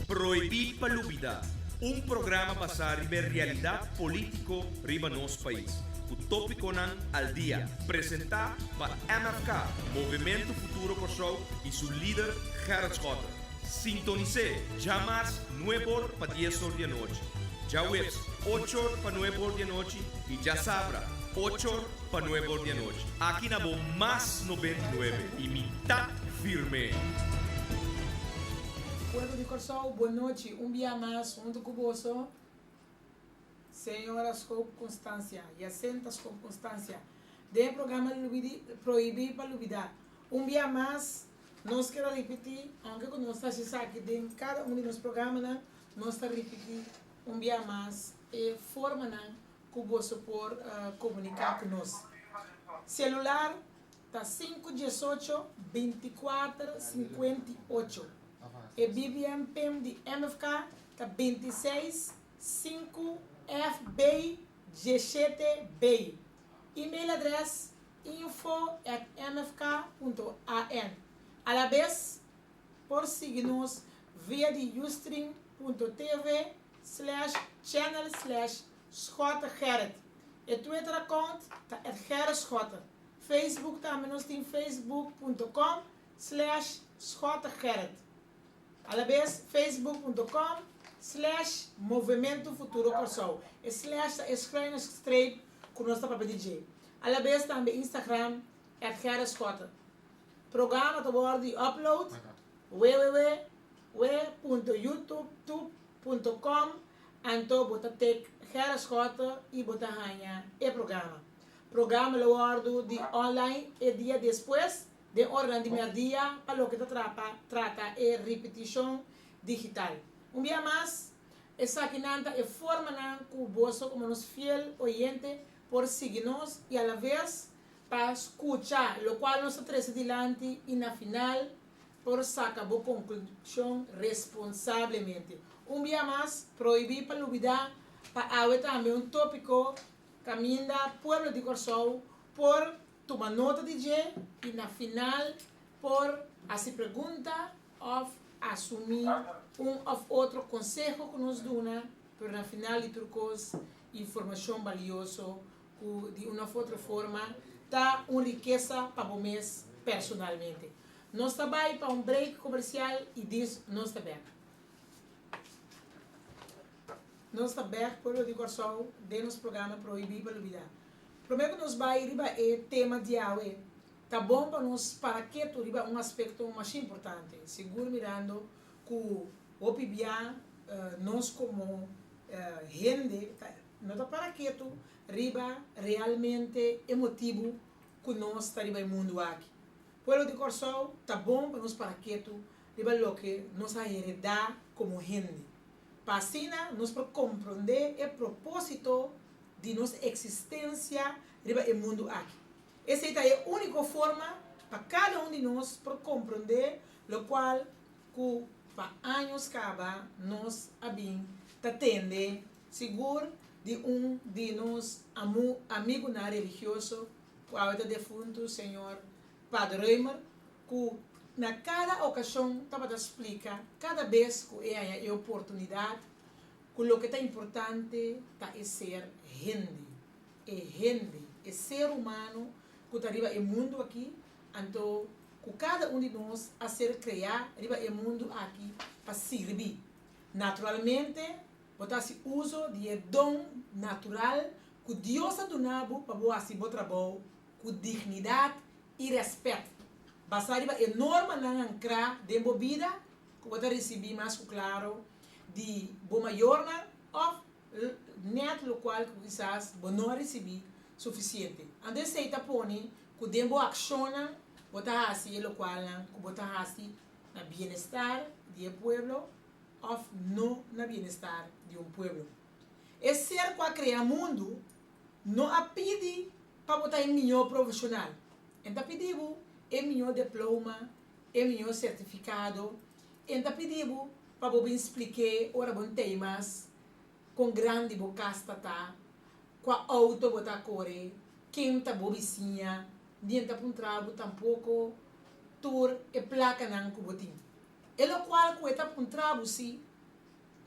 Prohibí pa Lubidá, un programa basá riba e realidat polítiko riba nos pais, ku tópikonan al dia, presentá pa MFK, Movementu Futuro Kòrsou, i su lider Gerrit Schotte. Sintonis'é djamars nueb'or pa dies'or di anochi, djaweps och'or pa nueb'or di anochi i djasabra och'or pa nueb'or di anochi. Aki na bo Mas 99 i mi ta firm'é! Pueblo di Kòrsou, bon nochi. Un bia mas huntu ku boso, Señora Schoop Constancia, Jacinta Schoop Constancia, den e programa Lubidi, Prohibí pa Lubidá. Un bia mas, nos kier a ripití, aunke ku nos ta hasi esaki den kada un di nos programanan, nos ta ripití un bia mas e formanan ku boso por komuniká ku nos. Selular ta sinku diesocho, bintikuater, sinkuentiocho. E BBM pin di MFK ta bintiseis, sinku FB dieshete B. Email adrès info at mfk punto an. Alabes por sigui nos via di ustream punto tv slash channel slash Schotte Gerrit. E Twitter account ta at Gerrit Schotte. Facebook tambe nos tin facebook punto com slash Schotte Gerrit. Alabes facebook punto com slash Movementu Futuro Kòrsou. E slash ta e schuine streep ku nos ta papia di dje. Alabes tambe Instagram at Gerrit Schotte. Programa ta wòrdu di upload www punto youtube punto com anto bo ta tik Gerrit Schotte i bo ta haña e programa. Programa lo wòrdu di online e dia despues den oranan di mèrdia pa loke ta trapa trata e ripitishon digital. Un bia mas, esakinan ta e formanan ku boso komo nos fiel oyente por sigui nos i alaves pa skucha lokual nos ta trese dilanti i na final por saka bo konklushon responsablemente. Un bia mas, prohibí pa lubidá pa awe tambe un tópiko kaminda pueblo di Kòrsou por tuma nota di dje i na final por hasi pregunta òf asumí un òf otro konseho ku nos duna, pero na final di tur kos informashon balioso ku di un òf otro forma ta un rikesa pa bo mes personalmente. Nos ta bai pa un break komersial i dis nos ta bèk. Nos ta bèk pueblo di Kòrsou den nos programa Prohibí pa Lubidá. Promé ku nos bai riba e tema di awe, ta bon pa nos para ketu riba un aspekto masha importante, sigur mirando ku hopi bia nos komo hende ta no ta para ketu riba realmente e motibu ku nos ta riba e mundu aki. Pueblo di Kòrsou, ta bon pa nos para ketu riba loke nos a heredá komo hende, pa asina nos por komprondé e propósito di nos eksistensia riba e mundu aki. Esei ta e úniko forma pa kada un di nos por komprondé lokual ku pa años kaba nos a bin ta tende sigur di un di nos amigunan religioso ku awe ta defuntu, señor Padre Römer, ku na kada okashon tabata splika kada bes ku e haña e oportunidat ku loke ta importante ta e ser hende, e hende, e ser humano ku ta riba e mundu aki, anto ku kada un di nos a ser kreá riba e mundu aki pa sirbi. Naturalmente, bo ta hasi uso di e don natural ku Dios a duna bo pa bo hasi bo trabou ku dignidat i rèspèt, basá riba e normanan ankrá den bo bida ku bo ta risibí mas ku klaro di bo mayornan òf nèt lokual ku kisas bo no a risibí sufisiente. Anto esei ta pone ku den bo akshonnan bo ta hasi e lokualnan ku bo ta hasi na bienestar di e pueblo òf no na bienestar di un pueblo. E ser ku a krea mundu no a pidi pa bo ta e mihó profeshonal. E ta pidi bo e mihó diploma, e mihó sertifikado. E ta pidi bo pa bo bin splik'é ora bo ntei mas kon grandi bo kas ta ta, kua outo bo ta kore, ken ta bo bisiña, ni e ta puntra bo tampoko tur e plakanan ku bo tin. E lokual ku e ta puntra bo si.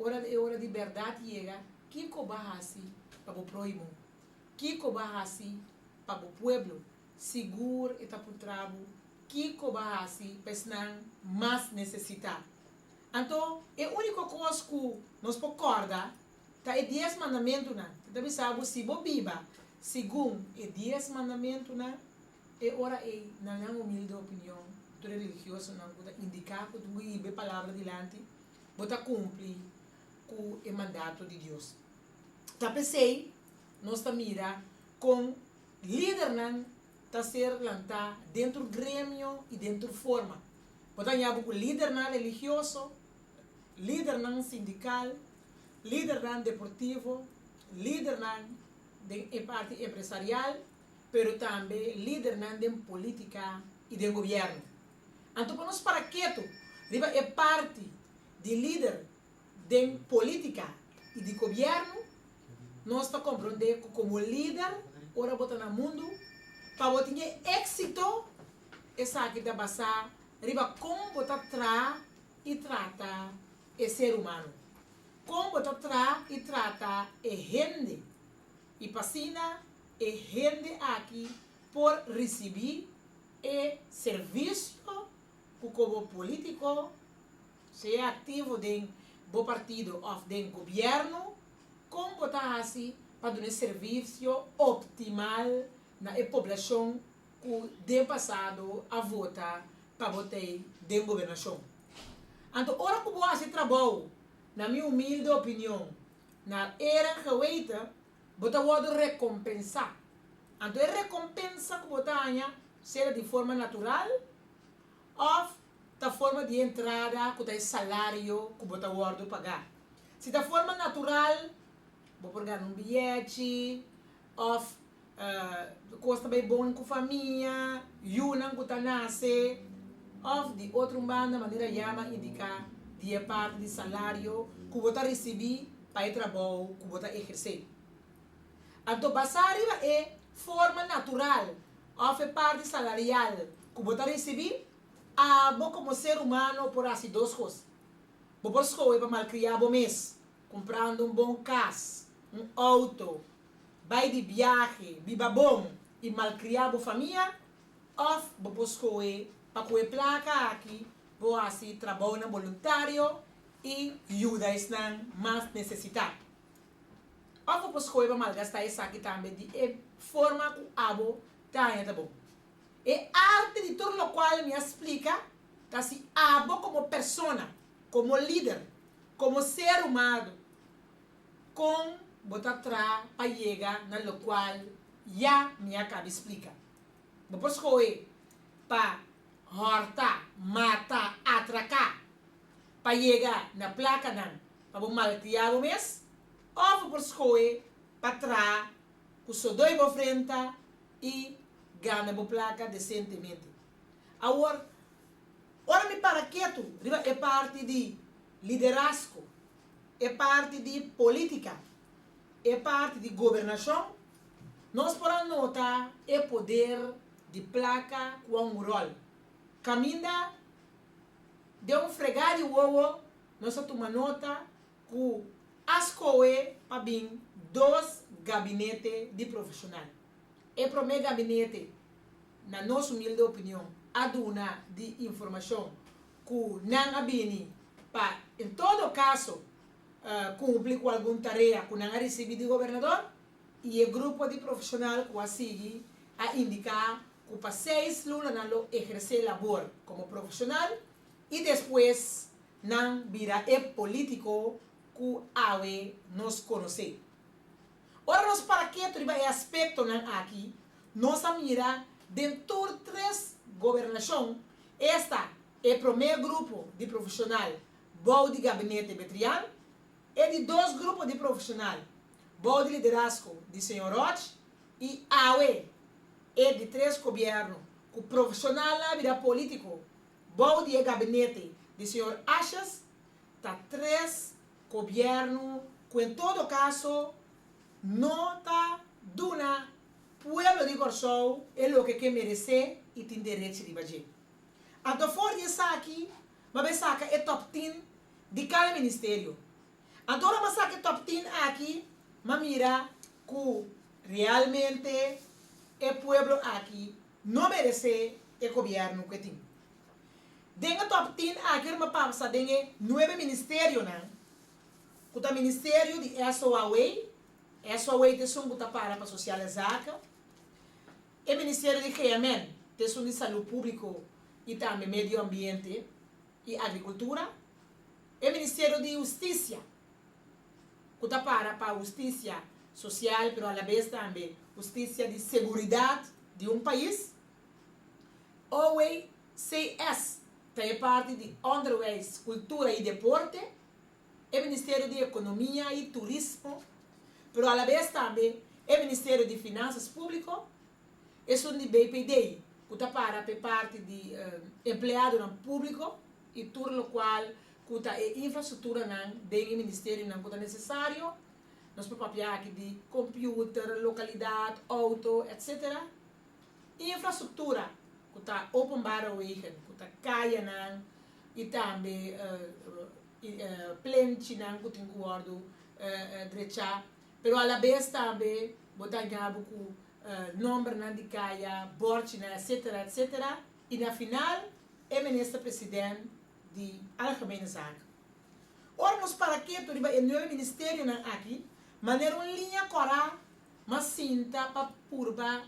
Ora e ora di bèrdat yega, kiko bo a hasi pa bo próhimo? Kiko bo a hasi pa bo pueblo? Sigur e ta puntra bo, Kiko bo a hasi pa esnan mas nesesitá? Anto, e úniko kos ku nos por kòrda ta e Dies Mandamentunan. E ta bisa bo, si bo biba segun e Dies Mandamentunan, e ora ei, na nan humilde opinion, tur e religiosonan ku ta indiká ku tin ku hiba e palabra dilanti, bo ta kumpli ku e mandato di Dios. Ta p'esei nos ta mira kon lidernan ta ser lantá den tur gremio i den tur forma. Bo ta haña bo ku lidernan religioso, lidernan sindikal, lidernan deportivo, lidernan den e parti empresarial, pero tambe lidernan den polítika i den gobièrnu. Anto pa nos para ketu riba e parti di lider den polítika i di gobièrnu, nos ta komprondé ku komo lider ora bo ta na mundu, pa bo tin e éksito, esaki ta basá riba kon bo ta traha i trata e ser humano. Kon bo ta traha i trata e hende i pa asina e hende aki por risibí e servisio ku komo polítiko, sea aktivo den bo partido òf den gobièrnu, kon bo ta hasi pa duna e servisio optimal na e poblashon ku den pasado a vota pa bo t'ei den gobernashon. Anto ora ku bo hasi trabou, na mi humilde opinion, na eer en geweten, bo ta wòrdu rekompensá. Anto e rekompensa ku bo ta haña sea di forma natural òf ta forma di entrada ku ta e salario ku bo ta wòrdu pagá. Si ta forma natural, bo por gana un biyechi òf kos ta bai bon ku famia, yunan ku ta nase, òf di otro un banda manera yama indiká di e parti di salario ku bo ta risibí pa e trabou ku bo ta ehersé. Anto basá riba e forma natural òf e parti salarial ku bo ta risibí, abo komo ser humano por hasi dos kos. Bo por skohe pa malkriá bo mes, kumprando un bon kas, un outo, bai di biahe, biba bon i malkriá bo famia, òf bo por skohe pa ku e plaka aki bo hasi trabounan boluntario i yuda esnan mas nesesitá. Òf bo por skohe pa malgastá esaki tambe di e forma ku abo ta haña ta bon. E arte di tur lokual mi a splika ta si abo komo persona, komo lider, komo ser humano, Kon bo ta traha pa yega na lokual ya mi a kabi splika? Bo por skohe pa hòrta, mata, atraká pa yega na plakanan pa bo malkriá bo mes, òf bo por skohe pa traha ku sodoi bo frenta i gana bo plaka desentemente. Awor, ora mi para ketu riba e parti di liderazgo, e parti di politica, e parti di gobernacion, nos por a nota e poder di placa cu a un rol. Caminda den un frega di wowo nos a tuma nota cu a scohe pa bin dos gabinete di profesional. E prome gabinete, na nos humilde opinion, a duna di informacion ku nan a bini pa en todo kaso kumpli ku algun tarea ku nan a risibí di gobernador i e grupo di profeshonal ku a sigui a indiká ku pa seis luna nan lo ehersé labor komo profeshonal i despues nan bira e polítiko ku awe nos konosé. Ora nos para ketu riba e aspektonan aki, nos a mira den tur tres gobernashon Esta e promé grupo di profeshonal bou di gabinete Betrian, e di dos grupo di profeshonal bou di liderazgo di señor Roch i awe e di tres gobièrnu ku profeshonalnan a bira polítiko bou di e gabinete di señor Asjes, ta tres gobièrnu ku en todo kaso no ta duna Pueblo di Kòrsou e loke ke meresé i tin derechi riba dje. Anto for di esaki bo a bay saka e top tin di kada ministerio. Anto ora m'a saka e top tin aki, m'a mira ku realmente e pueblo aki no meresé e gobièrnu ku e tin. Den e top tin aki ora m'a pasa den e nuebe ministerionan, ku ta Ministerio di SOAW, SOAW ta esun ku ta para pa Sosiale Zaken, e Ministerio di GMN ta esun di Salú Públiko i tambe Medio Ambiente i Agrikultura, e Ministerio di Hustisia ku ta para pa hustisia sosial pero alabes tambe hustisia di seguridat di un pais, OWCS ta e parti di Onderwijs, Kultura i Deporte, e Ministerio di Ekonomia i Turismo, pero alabes tambe e Ministerio di Finansas Públiko, esun di BPD ku ta para pa e parti di empleadonan públiko i tur lokual ku ta e infrastrukturanan den e ministerionan ku ta nesesario. Nos por papia aki di kompiuter, lokalidat, outo, etc. Infrastruktura ku ta openbare wegen, ku ta kayanan i tambe plenchinan ku tin ku wòrdu drechá, pero alabes tambe bo ta haña bo ku nòmbernan di kaya, bòrchinan, etcetera, etcetera. I na final e minister president di Algemene Zaken. Ora nos para ketu riba e nuebe ministerionan aki, manera un liña kòrá mas sinta pa purba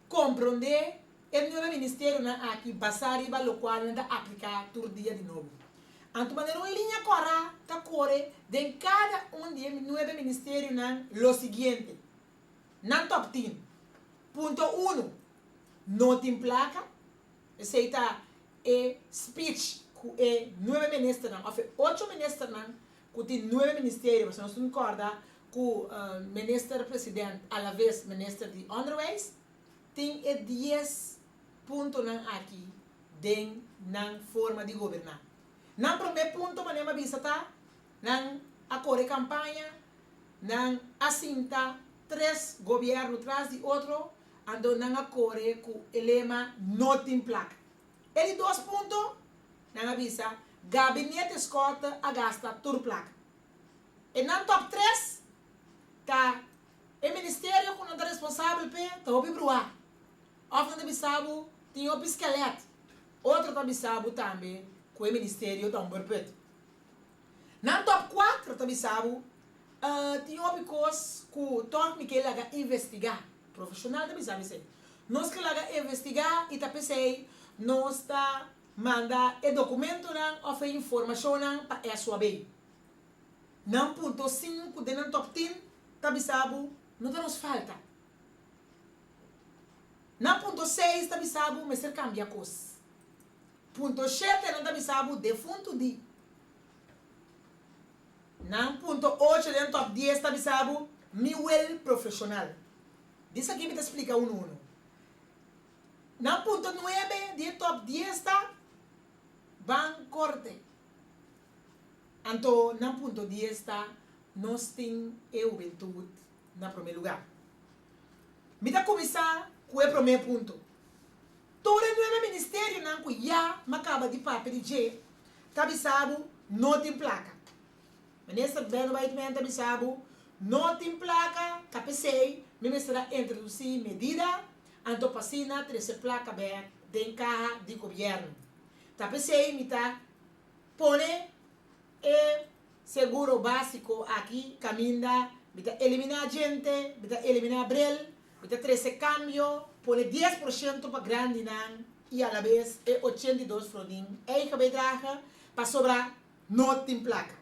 komprondé e nuebe ministerionan aki basá riba lokual nan ta apliká tur dia di nobo. Anto manera un liña kòrá ta kore den kada un di e nuebe ministerionan lo siguiente, Nan top tin. Punto unu, No tin plaka. Esei ta e speech ku e nuebe ministernan òf e ocho ministernan ku tin nuebe ministerio, pasobra nos tin kòrda ku minister president alaves minister di onderwijs tin e dies puntonan aki den nan forma di goberná. Nan promé punto manera mi a bisa ta nan a kore kampaña, nan a sinta tres gobièrnu tras di otro anto nan a kore ku e lema no tin plaka. E di dos punto, nan a bisa Gabinete Schotte a gasta tur plaka. E nan top tres ta e ministerio ku nan ta responsabel p'e ta hopi bruhá. Òf nan ta bisa bo tin hopi skelet. Otro ta bisa bo tambe ku e ministerio ta un berput. Nan top kuater ta bisa bo tin hopi kos ku tòg mi ke laga investigá. Profeshonal ta bisa mi esei. Nos ke laga investigá i ta p'esei nos ta manda e dokumentonan òf e informashonnan pa SOAB. Nan punto sinku den nan top tin ta bisa bo no ta nos falta. Nan punto seis ta bisa bo mester kambia kos. Punto shete nan ta bisa bo defuntu di. Nan punto ocho den top dies ta bisa bo mi wel profeshonal. Di esaki mi ta splika unu unu. Nan punto nuebe di e top dies ta ban korte. Anto nan punto dies ta nos tin e hubentut na promé lugá. Mi ta kuminsá ku e promé punto. Tur e nuebe ministerionan ku ya m'a kaba di papia di dje ta bisa bo no tin plaka. Minister Benno Whiteman ta bisa bo no tin plaka, ta p'esei mi mester a introdusí medida anto p'asina trese plaka bèk den kaha di gobièrnu. Ta p'esei mi ta pone e seguro básiko aki kaminda mi ta eliminá djente, mi ta eliminá bril, mi ta trese kambio, pone 10% pa grandinan i alabes e 82 florin eigen bijdrage pasobra no tin plaka.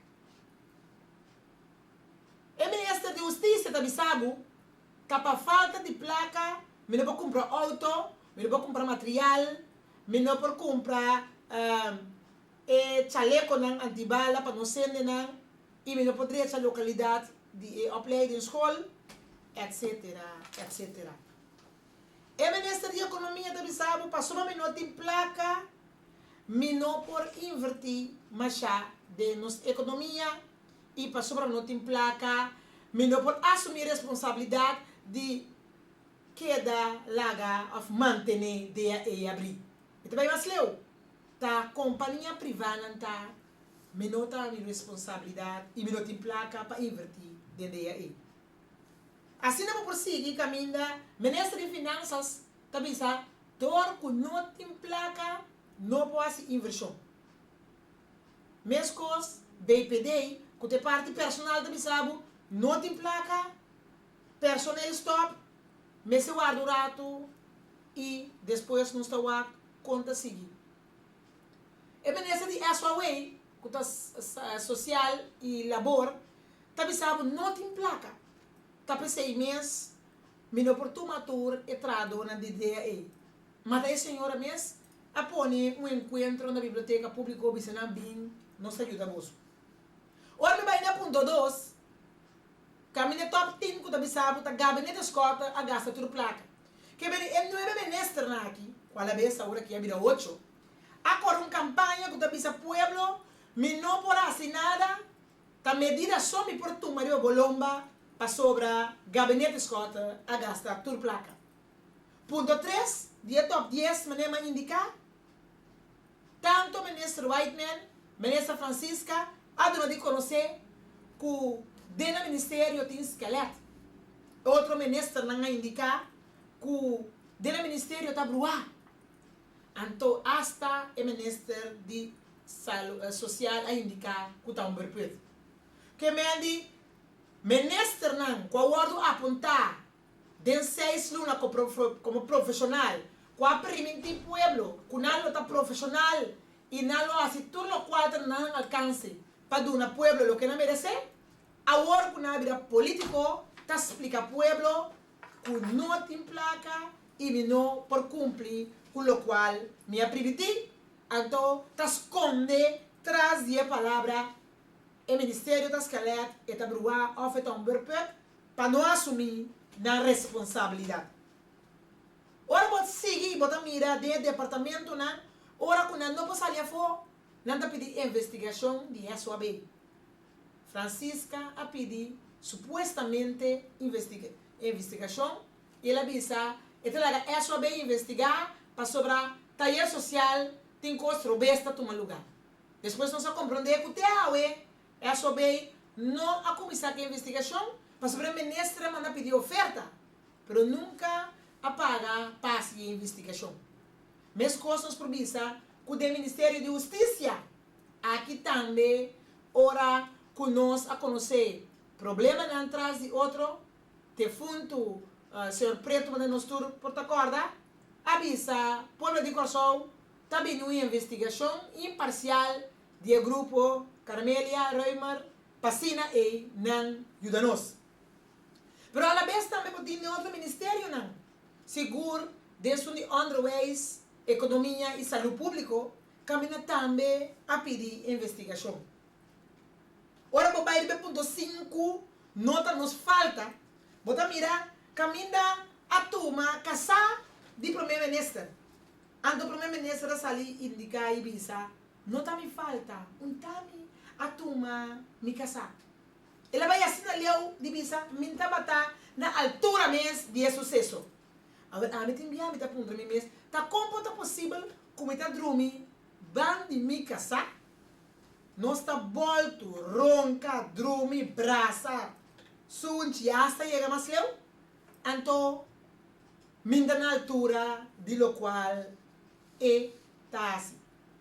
E minister di Hustisia ta bisa bo ta pa falta di plaka mi no por kumpra outo, mi no por kumpra material, mi no por kumpra e chalekonan antibala pa nos hendenan i mi no por drecha lokalidat di e opleidingsschool, etcetera, etcetera. E minister di Ekonomia ta bisa bo pasobra mi no tin plaka mi no por invertí mashá den nos ekonomia i pasobra mi no tin plaka mi no por asumí responsabilidat di keda laga òf mantené DAE abrí. Mi ta bai mas leu. Ta kompania privánan ta. Mi no ta mi responsabilidat i mi no tin plaka pa invertí den DAE. Asina bo por sigui kaminda Minister di Finansas ta bisa dor ku no tin plaka no por hasi invershon. Meskos BPD ku ta e parti personal ta bisa bo no tin plaka, personeel stop, mester warda un ratu i despues nos ta wak kon ta sigui. E minister di SOAW, ku ta Sosial i Labor, ta bisa bo no tin plaka. Ta p'esei mes mi no por tuma tur e trahadónan di DAE. Ma ta e señora mes a pone un enkuentro na Biblioteka Públiko bisa nan bin nos ta yuda boso. Ora mi bai na punto dos, kaminda top tin ku ta bisa bo ta Gabinete Schotte a gasta tur plaka. Ke bini e nuebe ministernan aki, ku alabes awor aki a bira ocho, a kore un kampaña ku ta bisa pueblo mi no por hasi nada, ta medida so mi por tuma riba bo lomba pasobra Gabinete Schotte a gasta tur plaka. Punto tres di e top dies manera mi a indiká, tanto Minister Whiteman, Minister Francisca a duna di konosé ku den nan ministerio tin skelet. E otro ministernan a indiká ku den nan ministerio ta bruá. Anto asta e minister di Salu Sosial a indiká ku ta un berput. Ke men di ministernan ku a wòrdu apuntá den seis luna komo profeshonal ku a primintí pueblo ku nan lo ta profeshonal i nan lo hasi tur lokual ta na nan alkanse pa duna pueblo loke nan meresé, awor ku nan a bira polítiko ta splika pueblo ku no tin plaka i mi no por kumpli ku lokual mi a primintí, anto ta skonde tras di e palabra e ministerio ta skelèt, e ta bruá òf e ta un berpùt pa no asumí nan responsabilidat. Ora bo sigui i bo ta mira den e departamentonan, ora ku nan no por sali afó, nan ta pidi investigashon di SOAB. Francisca a pidi supuestamente investigashon i el a bisa e ta laga SOAB investigá pasobra tayer sosial tin kos robes ta tuma lugá. Despues nos a komprondé ku te awe SOAB no a kuminsá ku e investigashon pasobra e minister a manda pidi oferta pero nunka a paga pa hasi e investigashon. Meskos nos por bisa ku den Ministerio di Hustisia aki tambe ora ku nos a konosé problemanan tras di otro, defuntu señor Preto manera nos tur por ta kòrda, a bisa pueblo di Kòrsou ta bini un investigashon imparsial di e grupo Carmelia Römer pa asina ei nan yuda nos. Pero alabes tambe bo tin den otro ministerionan, sigur den esun di Onderwijs, Ekonomia i Salú Públiko, kaminda tambe a pidi investigashon. Ora bo bai riba e punto sinku no ta nos falta, bo ta mira kaminda a tuma kasá di Prome Minister. Anto Prome Minister a sali indiká i bisa, No ta mi falta, un ta mi a tuma mi kasá. El a bai asina leu di bisa, Mi tabata na altura mes di e suseso. Awor ami tin bia mi ta puntra mi mes, ta kon por ta posibel ku mi ta drumi ban di mi kasá? Nos ta boltu, ronka, drumi, brasa, sunchi, asta yega mas leu. Anto mi ta na altura di lokual e ta hasi.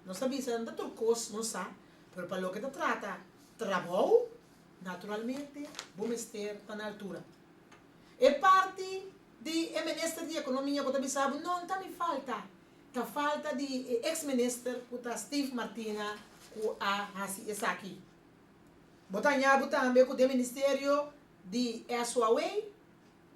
Nos ta bisa, no ta tur kos nos sa, pero pa loke ta trata trabou, naturalmente bo mester ta na altura. E parti di e minister di ekonomia ku ta bisa bo, no ta mi falta, ta falta di e ex minister ku ta Steve Martina ku a hasi esaki. Bo ta haña bo tambe ku den ministerio di SOAW,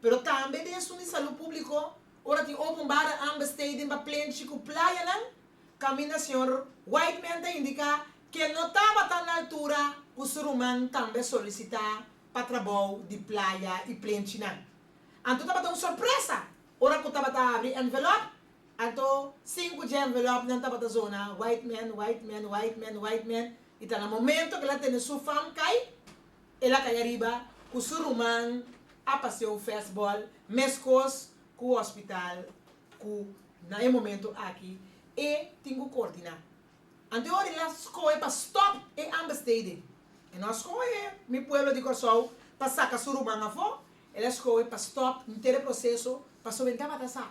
pero tambe den esun di Salú Públiko, ora tin openbare aanbesteding pa plenchi ku playanan, kaminda señor Whiteman ta indiká ke no tabata na altura ku su ruman tambe a solisitá pa trabou di playa i plenchinan. Anto tabata un sorpresa ora ku tabata habri envelòp, anto sinku dje envelòpnan tabata zona Whiteman, Whiteman, Whiteman, Whiteman, i ta na momento ku el a tene su fam kai, El a kai ariba ku su ruman a pas'é un fastball meskos ku hospital ku na e momento aki e tin ku koordiná. Anto e ora el a skohe pa stòp e aanbesteding. E no a skohe mi pueblo di Kòrsou pa saka su ruman afó, el a skohe pa stòp henter e proseso pasobra e tabata sa.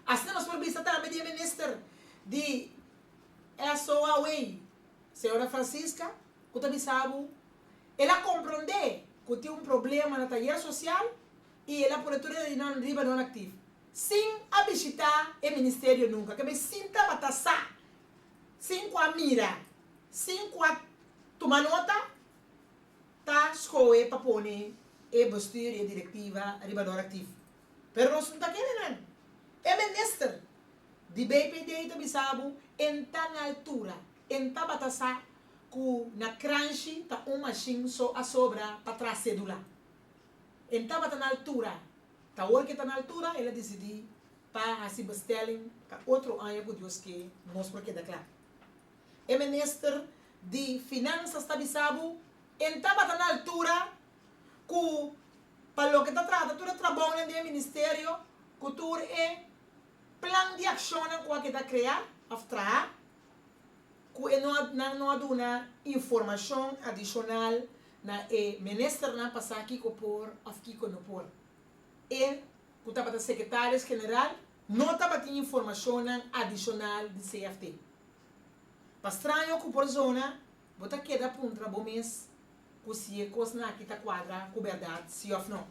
Asina nos por bisa tambe di e minister di SOAW, señora Francisca, ku ta bisa bo el a komprondé ku tin un problema na tayer sosial i el a pone tur e nan riba non aktif. Sin a bishitá e ministerio nunka, ke bay sin tabata sa, sin ku a mira, sin ku a tuma nota, ta skohe pa pone e bestuur i e direktiva riba non aktif. Pero nos no ta kere nan. E minister di BPD ta bisa bo en ta na altura, en tabata sa ku na Kranshi ta un mashin so a sobra pa traha sedula. En tabata na altura. Ta awor ke ta na altura el a disidí pa hasi bestelling pa otro aña ku Dios ke nos por keda kla. E minister di Finansas ta bisa bo en tabata na altura ku pa loke ta trata tur e trabounan den e ministerio ku tur e plan di akshonnan ku a keda krea òf traha ku e no a nan no a duna informashon adishonal na e ministernan pa sa kiko por òf kiko no por. E ku tabata sekretaris general no tabatin informashonnan adishonal di CFT. Pa straño ku por zona bo ta keda puntra bo mes ku si e kosnan aki ta kuadra ku bèrdat si òf no.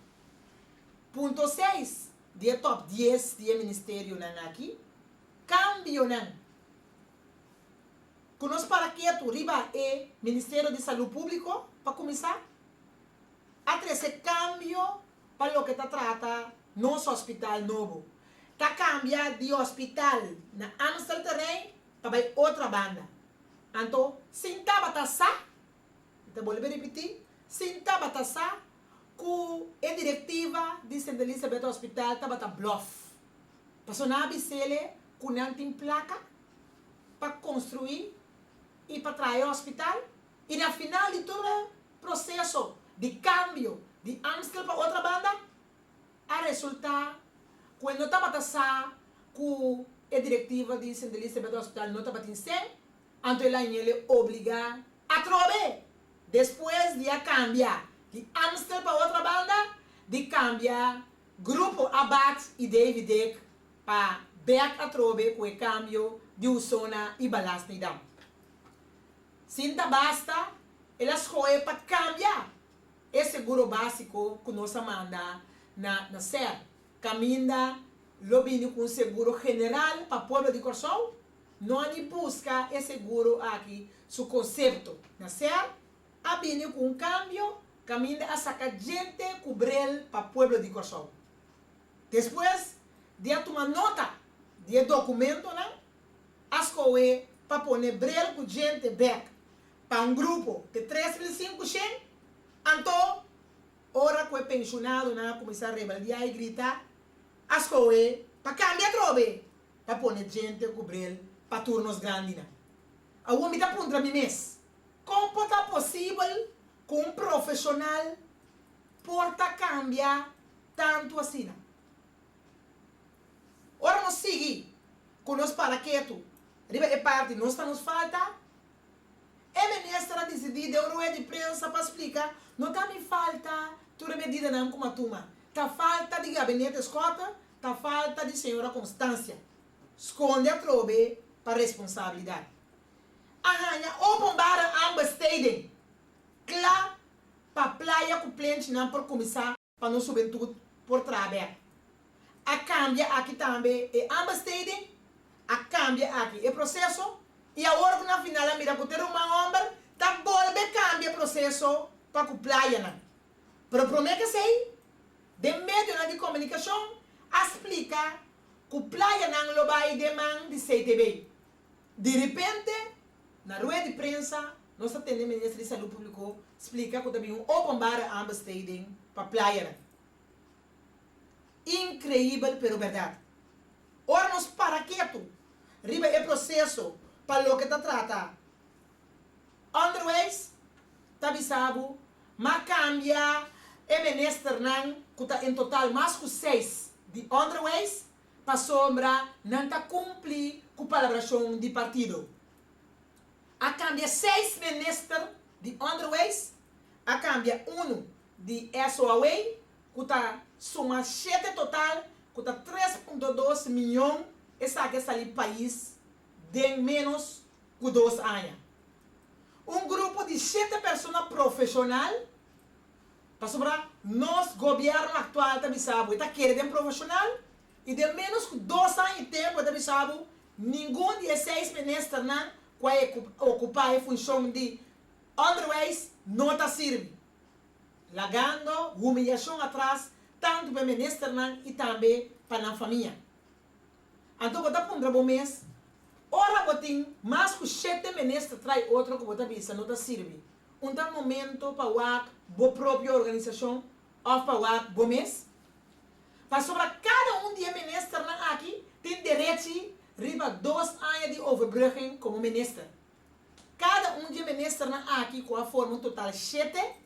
Punto seis di e tòp dies di e ministerionan aki, kambionan ku nos para ketu riba e Ministerio di Salú Públiko pa kuminsá a trese kambio pa loke ta trata nos hospital nobo. Ta kambia di hospital na Amstelterrein pa bai Otrabanda. Anto sin tabata sa Mi ta bolbe ripití, sin tabata sa ku e direktiva di Sint Elisabeth Hospital tabata blòf. Pasobra nan a bis'ele ku nan tin plaka pa konstruí i pa traha e hospital i na final di tur e proseso di kambio di Amstel pa Otrabanda a resultá ku e no tabata sa ku e direktiva di Sint Elisabeth Hospital no tabatin sèn. Anto el a ñele obligá atrobe, despues di a kambia di Amstel pa Otrabanda, di kambia Grupo Abath i Davy Dick pa bèk atrobe ku e kambio di Usona i Ballast-Nedam. Sin ta basta, el a skohe pa kambia e seguro básiko ku nos a manda na na ser, kaminda lo bini ku un seguro general pa pueblo di Kòrsou. No a ni buska e seguro aki su konsepto. Na ser a bini ku un kambio kaminda a saka djente ku brel pa pueblo di Kòrsou. Despues di a tuma nota di e dokumentonan a skohe pa pone brel ku djente bèk pa un grupo di 3500, anto ora ku e penshonadonan a kuminsá rebeldiá i grita a skohe pa kambia atrobe pa pone djente ku brel pa tur nos grandinan. Awor mi ta puntra mi mes, kon por ta posibel ku un profeshonal por ta kambia tantu asina? Ora nos sigui ku nos para ketu riba e parti nos ta nos falta, e minister a disidí den un rueda di prensa pa splika, No ta mi falta tur e medidanan ku mi a tuma, ta falta di gabinete Schotte Ta falta di señora Constancia. Sconde atrobe pa responsabilidad. A haña openbare aanbesteding cla pa playa cu plenchinan por cuminsa pa nos hubentud por traha bek. A cambia aki tambe e aanbesteding, a cambia aki e proceso y awor cu na final a mira cu te ruman homber ta bolbe cambia e proceso pa cu playanan. Pero prome cu esey, Den medionan di komunikashon a splika ku playanan lo bai den man di CTB. Di ripente, na rueda di prensa, nos ta tende Minister di Salú Públiko splika ku ta bin un openbare aanbesteding pa playanan. Inkreibel pero bèrdat. Ora nos para ketu riba e proseso pa loke ta trata Onderwijs ta bisa bo ma kambia e ministernan ku ta en total mas ku seis di Onderwijs pasobra nan ta kumpli ku palabrashon di partido. A kambia seis minister di Onderwijs, a kambia unu di SOAW, ku ta suma shete total ku ta 3.2 mion. Esaki a sali pais den ménos ku 2 aña. Un grupo di shete persona profeshonal, pasobra nos gobièrnu aktual ta bisa bo, ta kere den profeshonal, i den ménos ku 2 aña i tempu ta bisa bo, ningun di e seis ministernan ku a okupá e funshon di Onderwijs no ta sirbi. Lagando humiliashon atras tantu pa ministernan i tambe pa nan famia. Anto, bo ta puntra bo mes, ora bo tin mas ku shete minister tras otro ku bo ta bisa no ta sirbi. Un ta momento pa wak bo propio organisashon òf pa wak bo mes? Pasobra kada un di e ministernan aki tin derechi riba 2 aña di overbrugging komo minister. Kada un di e ministernan aki ku a forma un total shete,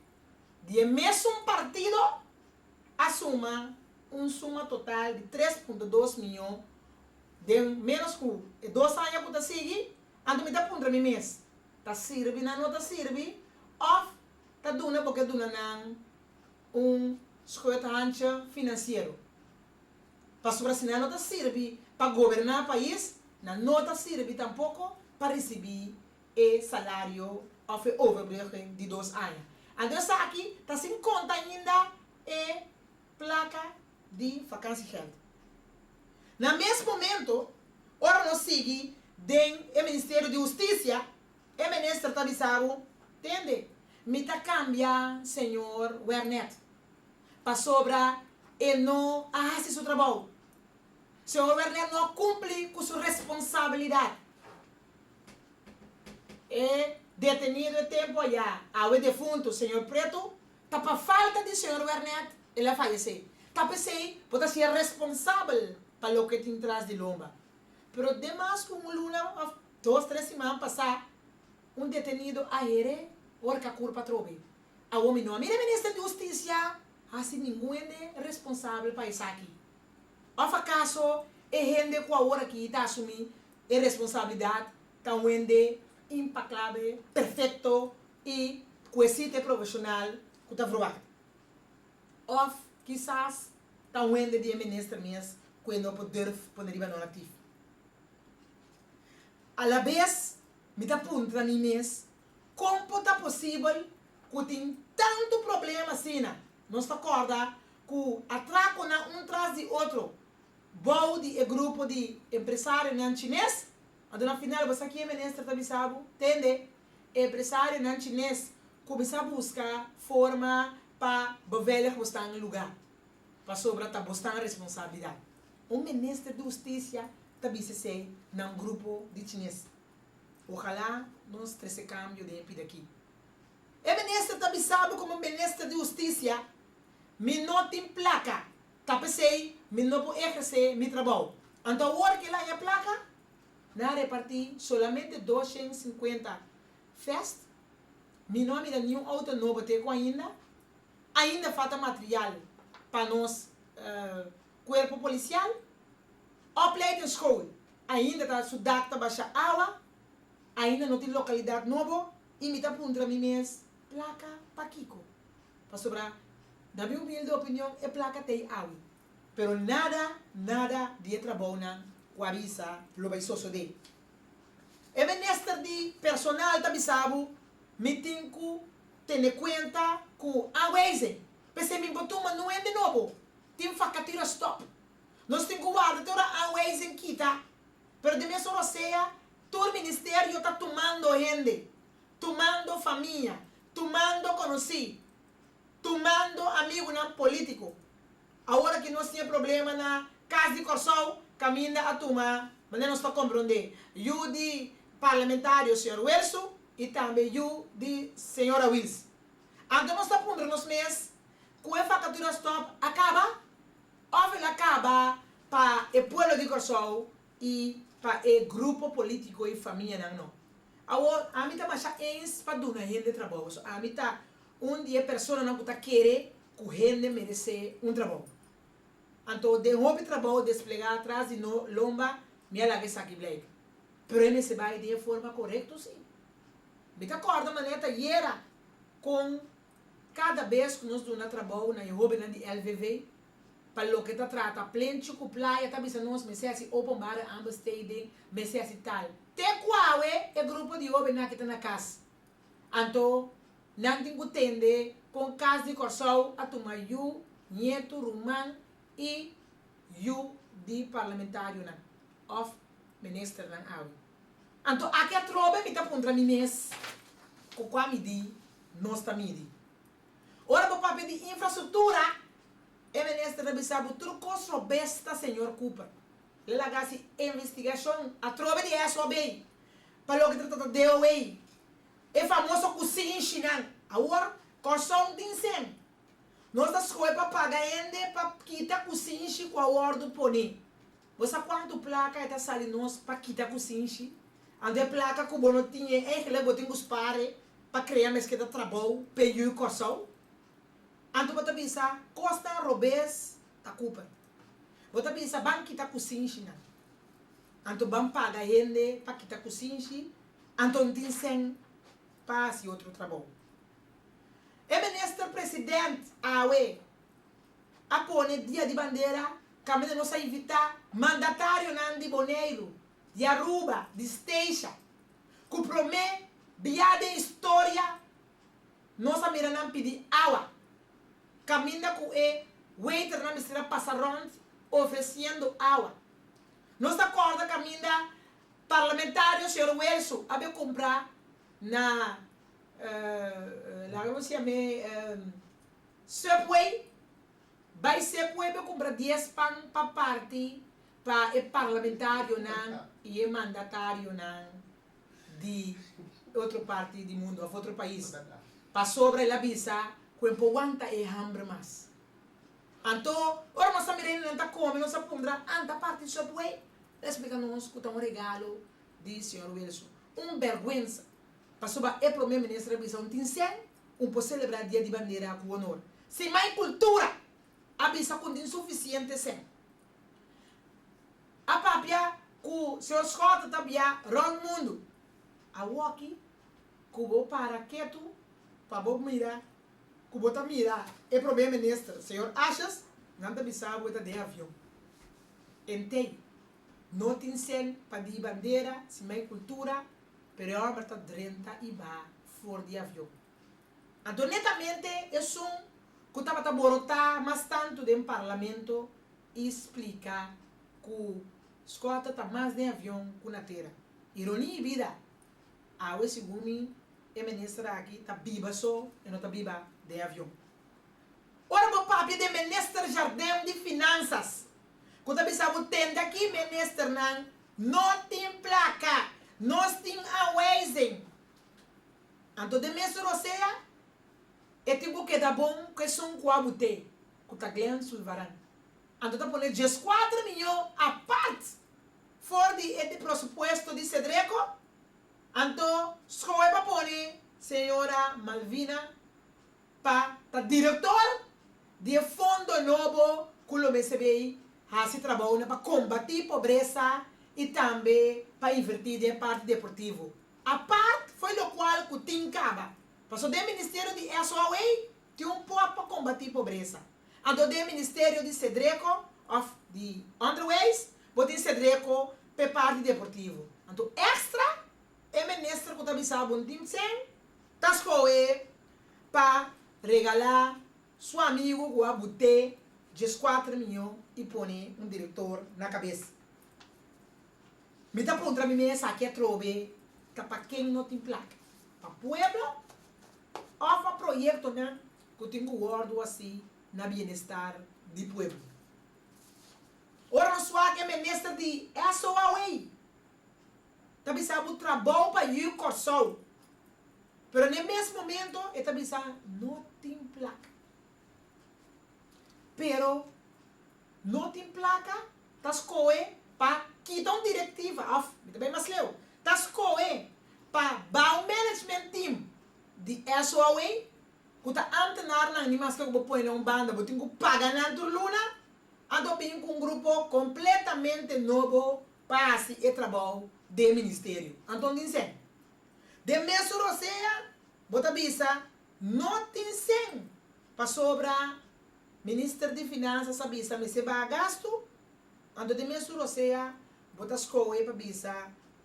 di e mesun partido, a suma un suma total di 3.2 mion den ménos ku 2 aña ku ta sigui. Anto mi ta puntra mi mes, ta sirbi nan no ta sirbi, òf ta duna bo ke duna nan un schuithandje finansiero? Pasobra si nan no ta sirbi pa goberná pais, nan no ta sirbi tampoko pa risibí e salario òf e overbrugging di 2 aña. Anto aki ta sin konta ainda e plaka di vakantiegeld. Na mes momento, ora nos sigui den e Ministerio di Hustisia, e minister ta bisa bo, tende, mi ta kambia señor Wernet, pasobra e no a hasi su trabou. Señor Wernet no a kumpli ku su responsabilidat. E detenido e tempu aya, awe defuntu, señor Preto, ta pa falta di señor Wernet, el a fayesé. Ta p'esei, bo ta ser responsabel pa loke tin tras di lomba. Pero demas ku un luna, 2, 3 siman pasá, un detenido a here, horka kurpa trobe. Awor mi no mira minister di Hustisia hasi ningun hende responsabel pa esaki. Òf akaso e hende ku awor aki ta asumí e responsabilidat ta un hende impecable, perfekto i ku e profeshonal ku ta verwacht? Òf kisas ta un hende di minister mes ku no por durf pone riba non actief. A la bes, mi ta puntra mi mes, kon ta posibel ku tin tantu problema asina? Nos ta kòrda ku atrakonan un tras di otro, bou di e grupo di empresarionan chines, anto na final, bo ki minister ta bisa bo, tende, empresarionan chines kuminsá buska forma pa beveilig bo staan lugá. Pasobra ta bo staan responsabilidat. Un minister di Hustisia ta bisa esei na un grupo di chines. Ohalá nos trese kambio den pida aki. E minister ta bisa bo komo minister di Hustisia, mi no tin plaka, ta p'esei mi no por ehersé mi trabou. Anto awor ku el a haña plaka, nan a repartí solamente 250 vest, mi no mira ningun outo nobo te ku ainda, ainda falta material pa nos kuerpo polisial, opleidingsschool, ainda ta su dak ta basha awa, ainda no tin lokalidat nobo, i mi ta puntra mi mes, plaka pa kiko? Pasobra, na mi humilde opinion, e plaka t'ei awe. Pero nada, nada di e trabounan ku a bisa lo bai sosodé. E minister di Personal ta bisa bo, mi tin ku tene kuenta ku aanwijzing. P'esei mi por tuma ningun hende nobo. Tin vacature stop. Nos tin ku warda te ora aanwijzing kita. Pero di mes sea, tur ministerio ta tumando hende, tumando famia, tumando konosí, tumando amigunan polítiko. Awor ku nos tin problema na Kas di Kòrsou, kaminda a tuma, ma nos ta komprondé, yu di parlamentario señor Wilson i tambe yu di señora Wills. Anto nos ta puntra nos mes, ku e vacature stop a kaba? Òf el a kaba pa e pueblo di Kòrsou i pa e grupo polítiko i famianan no? Awor, ami ta masha eens pa duna hende trabou. So, ami ta un di e personanan ku ta kere ku hende meresé un trabou. Anto, den hopi trabou desplegá tras di no lomba, mi a laga esaki blijk. Pero e mester bai den forma korekto, sí. Mi ta kòrda manera ta yera kon kada bes ku nos duna trabou na e hóbennan di LVV pa loke ta trata plenchi ku playa ta bisa nos mester hasi openbare aanbesteding, mester hasi tal. Te ku awe e grupo di hóbennan aki ta na kas. Anto nan tin ku tende kon Kas di Kòrsou a tuma yu, ñetu, ruman i yu di parlamentarionan òf ministernan awe. Anto aki atrobe mi ta puntra mi mes ku kua midi nos ta midi. Ora bo papia di infrastruktura, e minister ta bisa bo tur kos robes ta señor Cooper. Lo laga hasi investigashon atrobe di SOB pa loke ta trata DOA, e famoso kusinshinan. Awor Kòrsou tin sen. Nos ta skohe pa paga hende pa kita kusinshi ku a wòrdu pone. Bo sa kuantu plaka e ta sali nos pa kita kusinshi? Anto e plaka ku bo no tin e eigenlijk bo tin ku spare pa krea mesketa trabou p'e yu Kòrsou. Anto bo ta bisa kosnan robes ta Cooper. Bo ta bisa ban kita kusinshinan. Anto ban paga hende pa kita kusinshi, anto no tin sèn pa hasi otro trabou. E minister president awe a pone Dia di Bandera kaminda nos a invitá mandatarionan di Boneiru, di Aruba, di Statia, ku promé bia den historia nos a mira nan pidi awa, kaminda ku e waiternan mester a pasa rònt ofresiendo awa. Nos ta kòrda kaminda parlamentario señor Welsu a be kumpra na laga nos yam'é Subway, bai Subway be kumpra dies pan pa parti pa e parlamentarionan i e mandatarionan di otro parti di mundu of otro pais. Pasobra el a bisa ku e por wanta e hamber mas. Anto, ora nos a mira hendenan ta kome, nos a puntra, Anta parti Subway? El a splika nos ku ta un regalo di señor Wilson. Un bèrgwensa! Pasobra e prome minister a bisa un tin sèn, un por selebrá Dia di Bandera ku honor. Si mai kultura a bisa ku tin sufisiente sèn. A papia ku señor Schotte ta bia rònt mundu. Awoki ku bo para ketu pa bo mira ku bo ta mira e prome minister señor Asjes, nan ta bisa bo e ta den avion. Entei, no tin sèn pa di bandera si mai kultura Pero e hòmber ta drenta i baha for di avion. Anto netamente esun ku tabata borotá mas tantu den parlamento i splika ku Schotte ta mas den avion ku na tera. Ironia i bida! Awe segun mi e minister aki ta biba so e no ta biba den avion. Ora bo papia den minister Jardim di Finansas ku ta bisa bo tende aki ministernan no tin plaka, nos tin aanwijzing. Anto den mesun rosea e tin ku keda bon ku esun ku a bute ku ta Glenn Sulvaran. Anto ta pone dieskuater miyon apart for di e presupuesto di Sedreko. Anto skohe pa pone señora Malvina pa ta director di e fondo nobo cu lo mester bay haci trabounan pa combati pobresa y tambe pa inverti den e parti deportivo. Apart fo'i locual cu tin caba, pasobra den ministerio di SOA tin un pot pa combati pobresa, anto den ministerio di Sedreco of di Onderwijs bo tin Sedreco p'e parti deportivo. Anto extra e minister cu ta bisa bo n'tin cen ta skohe pa regalá su amigu ku a but'é dieskuater mion i pone un direktor na kabes. Mi ta puntra mi mes aki atrobe ta pa ken no tin plaka, pa pueblo òf pa proyektonan ku tin ku wòrdu hasi na bienestar di pueblo. Ora nos wak e minister di SOAW ta bisa bo trabou pa yu Kòrsou. Pero n'e mes momento e ta bisa no tin plaka. Pero no tin plaka ta skohe pa kita un direktiva òf, mi ta bai mas leu, ta skohe pa baha un management team di SOAW ku ta ámtenarnan ni maske ku bo pone nan un banda bo tin ku paga nan tur luna, anto bin ku un grupo kompletamente nobo pa hasi e trabou den ministerio. Anto tin sèn. Den mesun rosea bo ta bisa no tin sen pasobra Minister di Finansas a bisa mester baha gastu, anto den mesun rosea bo ta skohe pa bisa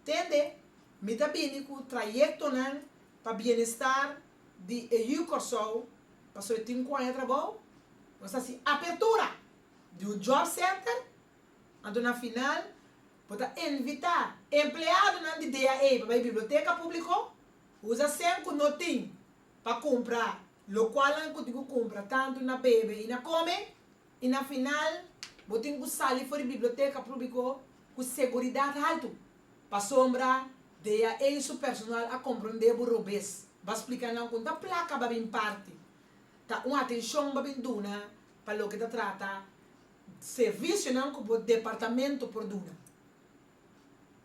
tende mi ta bini ku trayektonan pa bienestar di e yu Kòrsou pasobra e tin ku haña trabou, nos ta hasi apertura di un job center, anto na final bo ta invitá empleadonan di DAE pa bai biblioteka públiko, usa sèn ku no tin pa kumpra lokualnan ku tin ku kumpra tantu na bebe i na kome, i na final bo tin ku sali for di biblioteka públiko ku seguridat haltu, pasobra DAE su personal a komprondé bo robes. Bo a splika nan ku no ta plaka bo a bin parti, ta un atenshon bo a bin duna pa loke ta trata servisionan ku bo departamento por duna.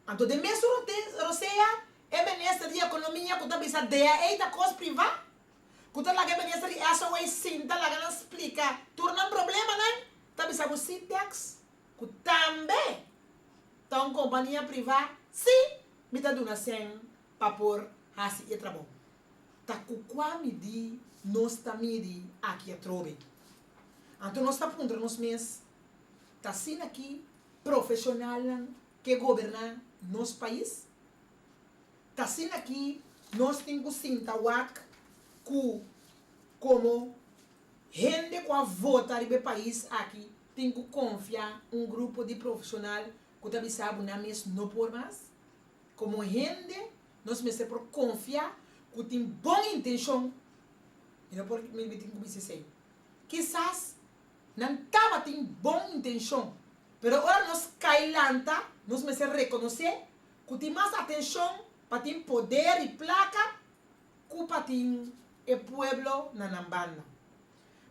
Anto den mesun rosea e minister di ekonomia ku ta bisa DAE ta kos privá, ku ta laga e minister di SOA sinta laga nan splika tur nan problemanan, ta bisa ku Citex, ku tambe ta un kompania privá, sí mi ta duna sèn pa por hasi e trabou. Ta ku kua midí nos ta midi aki atrobe? Anto nos ta puntra nos mes, Ta asina ki profesionalnan ke goberná nos pais? Ta asina ki nos tin ku sinta wak ku komo hende ku a vota riba e pais aki tin ku konfia un grupo di profesional ku ta bisa bo nan mes no por mas? Komo hende nos mester por konfia ku tin bon intenshon, mi no por mi tin ku bisa esei. Kisas nan tabatin bon intenshon, pero ora nos kai lanta, nos mester rekonosé ku tin mas atenshon pa tin poder i plaka ku pa tin e pueblo na nan banda.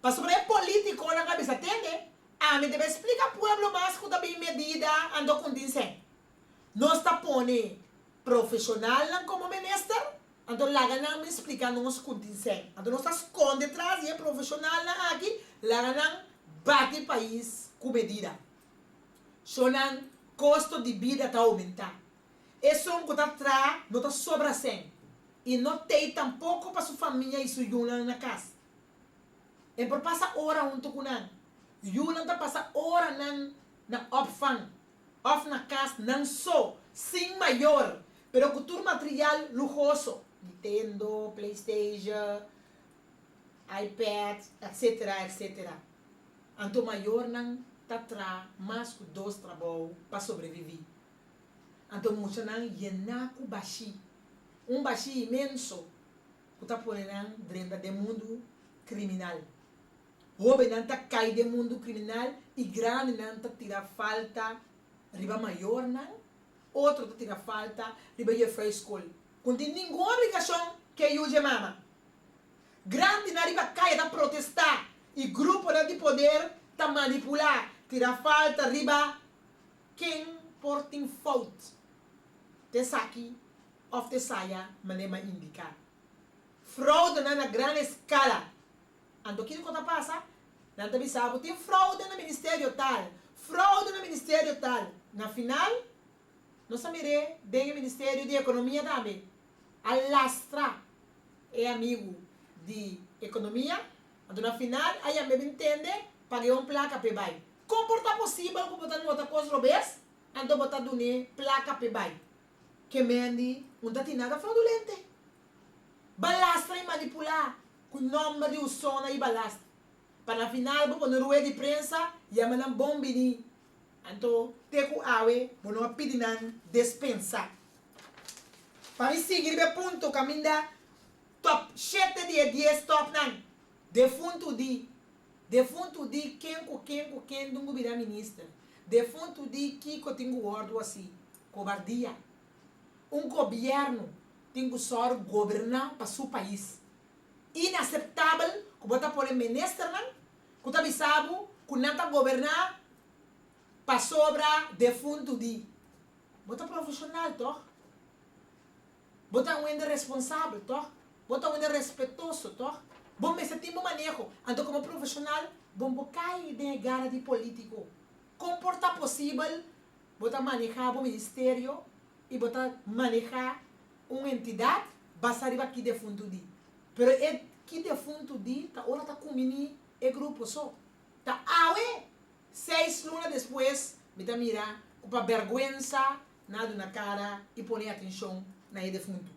Pasobra e politikonan a bisa, Tende, ami debe splika pueblo mas ku ta bin medida anto ku tin sèn. Nos ta pone profeshonalnan komo minister, anto laga nan bin splika nos ku tin sèn. Anto nos ta skonde tras di e profeshonalnan aki, laga nan bati pais ku medida. Shonnan kosto di bida ta oumentá. Esun ku ta traha no ta sobra sèn i no tei tampoko pa su famia i su yunan na kas. E por pasa ora huntu ku nan. Yunan ta pasa oranan na opvang. Of na kas nan so, sin mayor, pero ku tur material luhoso, Nintendo, PlayStation, iPad, etc. Etc. Anto mayornan ta tra mas ku dos trabou pa sobreviví. Anto muchanan yená ku bashí, un bashí inmenso ku ta pone nan drenta den mundu kriminal. Hóbennan ta kai den mundu kriminal i grandinan ta tira falta riba mayornan, otro ta tira falta riba juffrouw skol ku no tin ningun obligashon ke yu dje mama. Grandinan riba kaya ta protestá i gruponan di poder ta manipulá, tira falta riba ken por tin fout te esaki òf te esaya manera mi a indiká. Fraudenan na gran eskala. Anto kiko ta pasa? Nan ta bisa bo tin fraude na ministerio tal, fraude na ministerio tal. Na final, nos a mir'é den e ministerio di ekonomia tambe. A lastra e amigu di ekonomia. Anto na final a yam'é bin tende, pag'é un plaka p'e bai. Kon por ta posibel ku bo ta nota kos robes, anto bo ta dun'é plaka p'e bai? Ke mendi un ta tin nada fraudulente. Balastra i manipulá ku nòmber di usona i balastra. Pa na final bo pone rueda di prensa yama nan bon bini. Anto te ku awe bo no a pidi nan despensa. Pa mi sigui riba e punto kaminda top shete di e dies topnan defuntu di defuntu di ken ku ken ku ken dungu bira minister defuntu di kiko tin ku wòrdu hasi kobardia. Un gobièrnu tin ku sòru goberná pa su pais. Inaseptabel ku bo ta pone ministernan ku ta bisa bo ku nan ta goberná pasobra defuntu di. Bo ta profeshonal tòg? Bo ta un hende responsabel tòg? Bo ta un hende respetoso tòg? Bo mester tin bo maneho. Anto komo profeshonal bo no por kai den e gara di polítiko. Kon por ta posibel Bo ta manehá bo ministerio i bo ta manehá un entidat. Basa riba ki defuntu di. Pero e ki defuntu di ta ora ta kumini e grupo so. Ta awe, seis luna despues, mi ta mira ku pa bèrgwensa nan a duna kara i pone atenshon na e defuntu.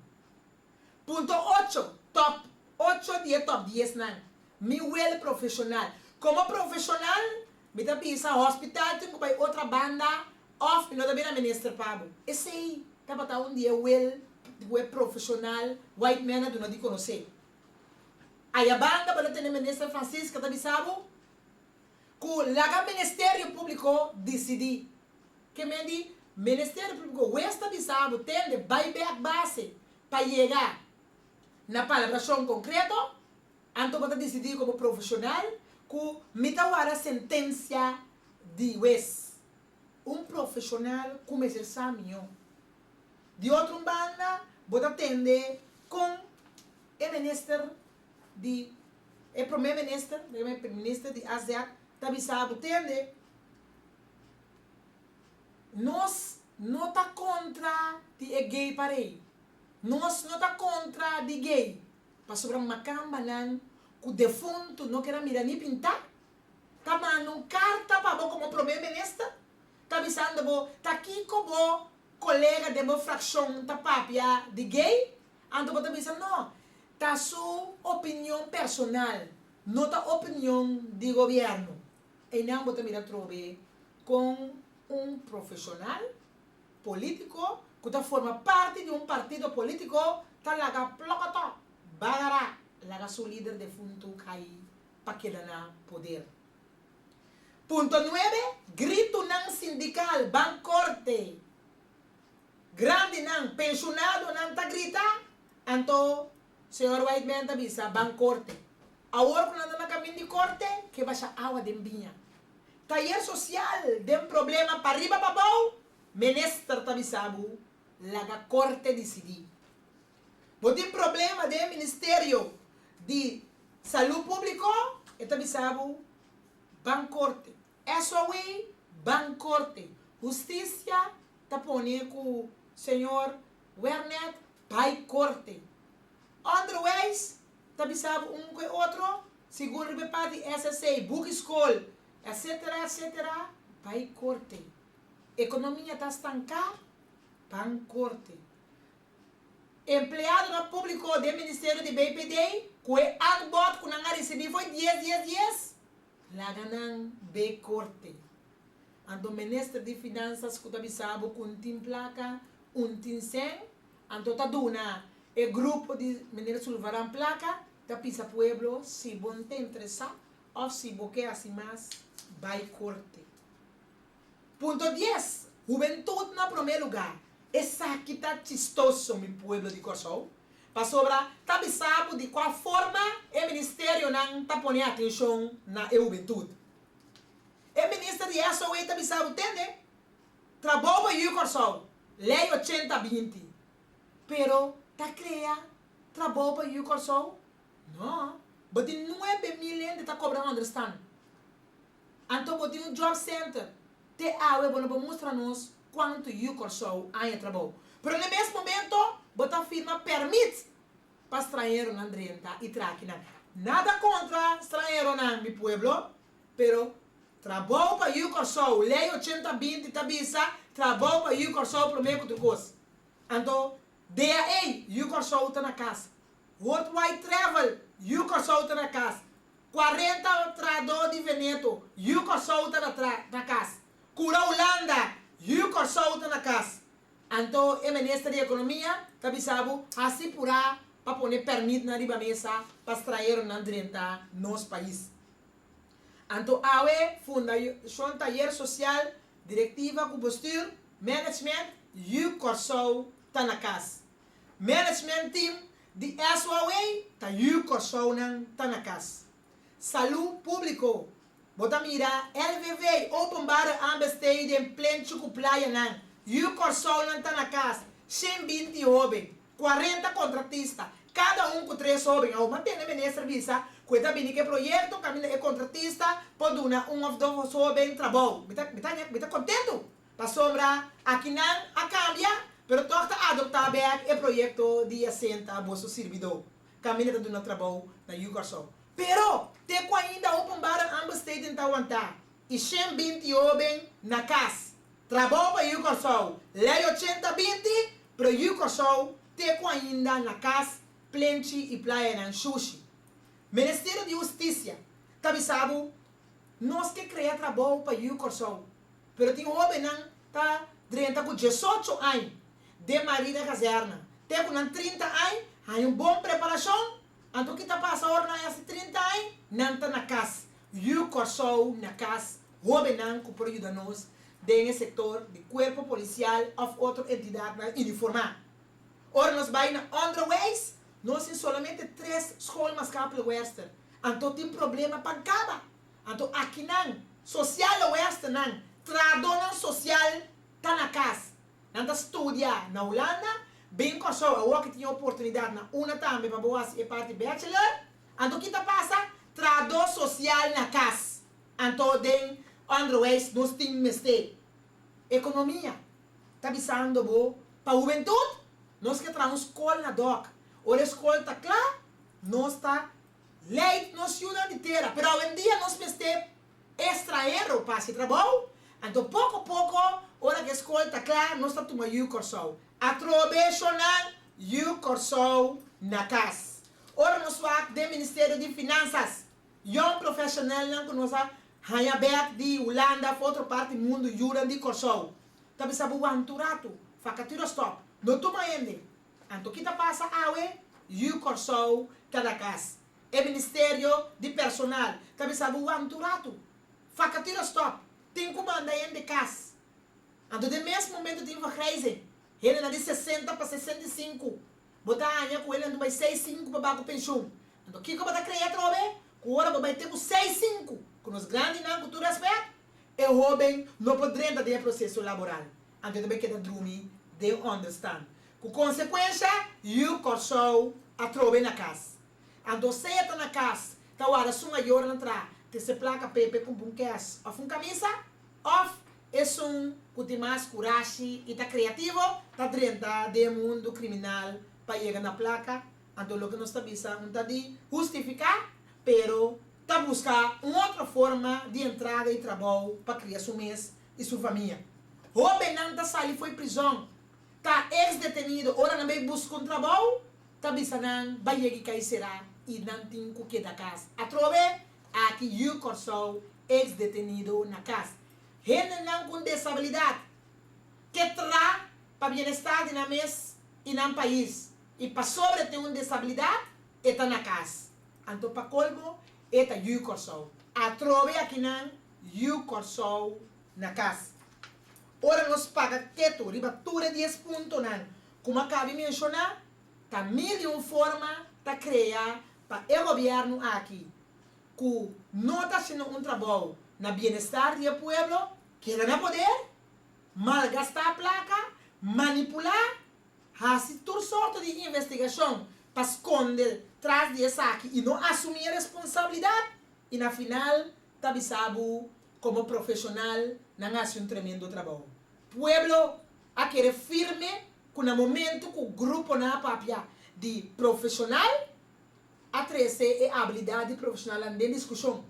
Punto ocho, Top ocho di e top diesnan. Mi wel profeshonal. Komo profeshonal, mi ta bisa hospital tin ku bai otra banda òf mi no ta bira minister pa bo. Esei tabata un di e wel ku e profeshonal Whiteman a duna di konosé. Aya banda bo ta tene minister Francisca ta bisa bo ku laga Ministerio Públiko disidí. Ke men di Ministerio Públiko wes ta bisa bo tende bai bèk base pa yega na palabrashon konkreto, anto bo ta disidí komo profeshonal ku mi ta wara sentensia di wes. Un profeshonal ku mester sa mihó. Di otro un banda bo ta tende kon e minister di e prome minister, minister di AZ ta bisa bo tende nos no ta kontra di e gay parade, nos no ta kontra di gay pasobra makambanan ku defuntu no kera mira ni pinta ta manda un karta pa bo komo prome minister ta bisando bo ta kiko bo kolega den bo frakshon ta papia di gay, anto bo ta bisa no, ta su opinion personal, no ta opinion di gobièrnu. Einan bo ta mira atrobe kon un profeshonal polítiko ku ta forma parti di un partido polítiko ta laga plòkòtò, bagara, laga su lider defuntu kai pa keda na poder. Punto nuebe, Gritunan sindikal ban korte. Grandinan, penshonadonan ta grita, anto señor Whiteman ta bisa ban korte. Awor ku nan ta na kamin di korte, ke basha awa den biña. Tayer sosial den problema pariba pabou, minister ta bisa bo laga korte disidí. Bo tin problema den ministerio di Salú Públiko, e ta bisa bo ban korte. SOW ban korte. Hustisia ta pone ku señor Wernet bai korte. Onderwijs ta bisa bo un ku e otro, segun riba e parti SSA, buki skol, etcetera, etcetera, bai korte. Ekonomia ta stanká, ban korte. Empleadonan públiko den Ministerio di BPD ku e aanbod ku nan a risibí fo'i dies dies dies, laga nan be korte. Anto Minister di Finansas ku ta bisa bo ku un tin plaka, un tin sèn, anto ta duna e grupo di Meneer Sulvaran plaka, ta pisa pueblo si bo no ta interesá òf si bo ke hasi mas, bai korte. Punto dies, Hubentut na promé lugá. Esaki ta chistoso mi pueblo di Kòrsou, pasobra ta bisa bo di kua forma e ministerionan ta pone atenshon na e hubentut. E minister di SOA ta bisa bo, tende, trabou pa yu Kòrsou, lei ochenta binti, pero ta krea trabou pa yu Kòrsou? No, bo tin 9000 hende ta kobra onderstand. Anto bo tin un job center. Te awe bo no por mustra nos cuanto yu Corsou aña trabou. Pero na mes momento bo ta firma permit pa stranheronan drenta y traha akinan. Nada contra stranheronan mi pueblo, pero trabou pa yu Corsou, ley ochenta binti ta bisa trabou pa yu Corsou prome cu tur cos. Anto DAE, yu Corsou ta na cas. Worldwide Travel, yu Corsou ta na cas. 40 trahadó di Veneto, yu Kòrsou ta na tra na kas. Kura Hulanda, yu Kòrsou ta na kas. Anto e minister di Ekonomia ta bisa bo hasi purá pa pone pèrmitnan riba mesa pa strañeronan drenta nos pais. Anto awe Fundashon Tayer Sosial, Direktiva ku Bestuur, Management, yu Kòrsou ta na kas. Management Team Di SOA ta yu Kòrsounan ta na kas. Salú públiko, Bo ta mira LVV, Openbare Aanbesteding, Plenchi ku Playanan, yu Kòrsounan ta na kas, 120 hóben, 40 kontratista, kada un ku tres hóben. Awor mantene minister bisa ku e ta bini ku e proyekto kaminda e kontratista por duna un òf dos hóben trabou. Mi ta mi ta mi ta kontentu pasobra akinan a kambia. Pero tòg ta adoptá bèk e proyekto di Jacinta boso sirbidó, kaminda ta duna trabou na Yu Kòrsou. Pero, te ku ainda openbare aanbesteding ta wantá i 120 hóben na kas. Trabou pa Yu Kòrsou, Lei 80 20, pero Yu Kòrsou te ku ainda na kas, plenchi i playanan shushi. Ministerio di Hustisia ta bisa bo, nos ke krea trabou pa Yu Kòrsou, pero tin hóbennan ta drenta ku 18 aña den marina kazèrne, te ku nan 30 aña, haña un bon preparashon, anto kiko ta pasa ora nan hasi 30 aña? Nan ta na kas. Yu Kòrsou na kas, hóbennan ku por yuda nos den sektor di kuerpo polisial òf otro entidatnan uniformá. Ora nos bai na onderwijs, nos tin solamente tres schoolmaatschappelijk werkster. Anto tin problema pa kaba. Anto akinan, sociale werksternan, trahadónan sosial ta na kas. Nan ta studia na Hulanda, bin Kòrsou, awor ku tin oportunidat na una tambe pa bo e parti bachelor. Anto kiko ta pasa? Trahadó sosial na kas. Anto den onderwijs nos tin mester. Ekonomia. Ta bisando bo pa hubentut, nos ke traha un skol na Dok. Ora skol ta kla, nos ta leid nos yunan di tera. Pero awendia nos mester estranhero pa hasi trabou. Anto poko poko, ora ku skol ta kla, nos ta tuma yu Kòrsou. Atrobe shonan yu Kòrsou na kas. Ora nos wak den Ministerio di Finansa. Young professionalnan ku nos a haña bèk di Hulanda, òf otro parti mundu, yunan di Kòrsou. Ta bisa bo wanta un ratu, vacature stop. No tuma hende. Anto kiko ta pasa awe? Yu Kòrsou ta na kas. E Ministerio di Personal. Ta bisa bo wanta un ratu. Vacature stop. Tin ku manda hende kas. Anto den mes momento tin vergrijzing. Hende na di 60 pa 65. Bo ta haña ku hende bai 65 pa bai ku penshun. Anto kiko bo ta krea trobe? Ku ora bo bai te ku 65. Ku nos grandinan ku tur rèspèt, e hóben no por drenta den proseso laboral. Anto tambe keda drumi den onderstand. Ku konsekuensia, yu Kòrsou atrobe na kas. Anto sea ta na kas, ta warda su mayornan traha, trese plaka p'e kumpra un kès òf un kamisa, òf esun ku tin mas kurashi i ta kreativo, ta drenta den mundu kriminal pa yega na plaka. Anto loke nos ta bisa no ta di hustifiká, pero ta buska un otro forma di entrada i trabou pa kria su mes i su famia. Hóbennan ta sali for di prizòn, ta ex-detenido, ora nan bai buska un trabou, ta bisa nan bai yega kai será i nan tin ku keda kas. Atrobe, aki yu Kòrsou ex-detenido na kas. Hendenan ku desabilidat, ke traha pa bienestar di nan mes i nan pais. I pasobra tin un desabilidat, e ta na kas. Anto pa kolmo, e ta yu Kòrsou. Atrobe akinan yu Kòrsou na kas. Ora nos para ketu riba tur e 10 puntonan, komo a kaba di menshoná, ta mil i un forma ta krea pa e gobièrnu aki, ku no ta hasiendo un trabou na bienestar di pueblo, keda na poder, malgastá plaka, manipulá, hasi tur sorto di investigashon pa skonde tras di esaki i no asumí responsabilidat i na final ta bisa bo komo profeshonal nan a hasi un tremendo trabou. Pueblo a kere firme ku na momento ku gruponan a papia di profeshonal a trese e abilidat di profeshonal den diskushon.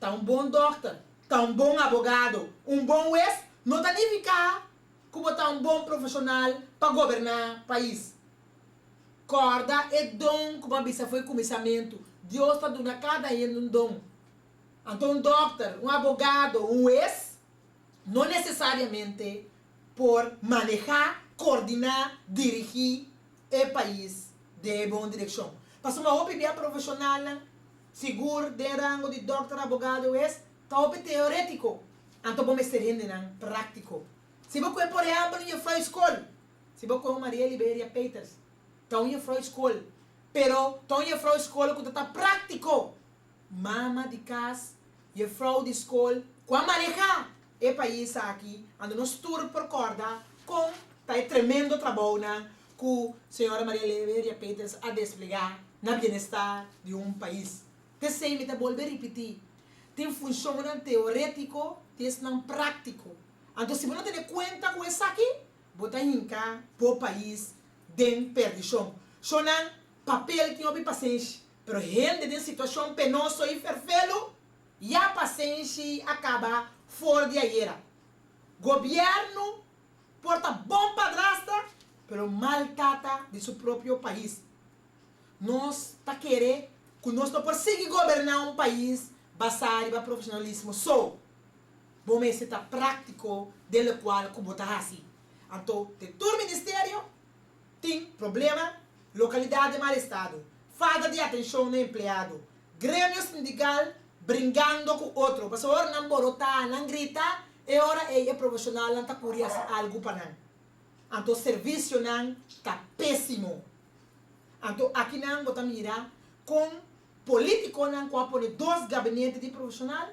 Ta un bon dòkter, ta un bon abogado, un bon hues, no ta nifiká ku bo ta un bon profeshonal pa goberná pais. Kòrda e don ku m'a bisa for di kuminsamentu. Dios ta duna kada hende un don. Anto un dòkter, un abogado, un hues, no nesesariamente por manehá, koordiná, dirigí e pais den bon direkshon. Pasobra hopi bia profeshonal, sigur den rango di dòkter, abogado, hues, ta hopi teorétiko. Anto bo mester hendenan práktiko. Si bo por ehèmpel, un juffrouw skol, si bo kohe Maria Liberia Peters, ta un juffrouw skol, pero ta un juffrouw skol ku ta práktiko. Mama di kas, juffrouw di skol, ku a manehá e pais aki, anto nos tur por kòrda kon ta e tremendo trabounan ku señora Maria Liberia Peters a desplegá na bienestar di un pais. P'esei mi ta bolbe ripití, tin funshonnan teorétiko, tin práktiko. Anto si bo no tene kuenta ku esaki, Bo ta hinka bo pais den perdishon. Shonnan, papel tin hopi pasenshi, pero hende den situashon penoso i ferfelu, ya pasenshi a kaba for di ayera. Gobièrnu por ta bon padrastra, pero mal tata di su propio pais. Nos ta kere ku nos no por sigui goberná un pais basá riba profeshonalismo so. Bo mester ta práktiko den lokual ku bo ta hasi. Anto den tur ministerio tin problema, lokalidat den mal estado, falta di atenshon na empleado, gremio sindikal bringando ku otro pasobra ora nan borotá, nan grita, e ora ei e profeshonalnan ta kuri hasi algu pa nan. Anto servisionan ta pésimo. Anto akinan bo ta mira kon politikonan ku a pone dos gabinete di profeshonal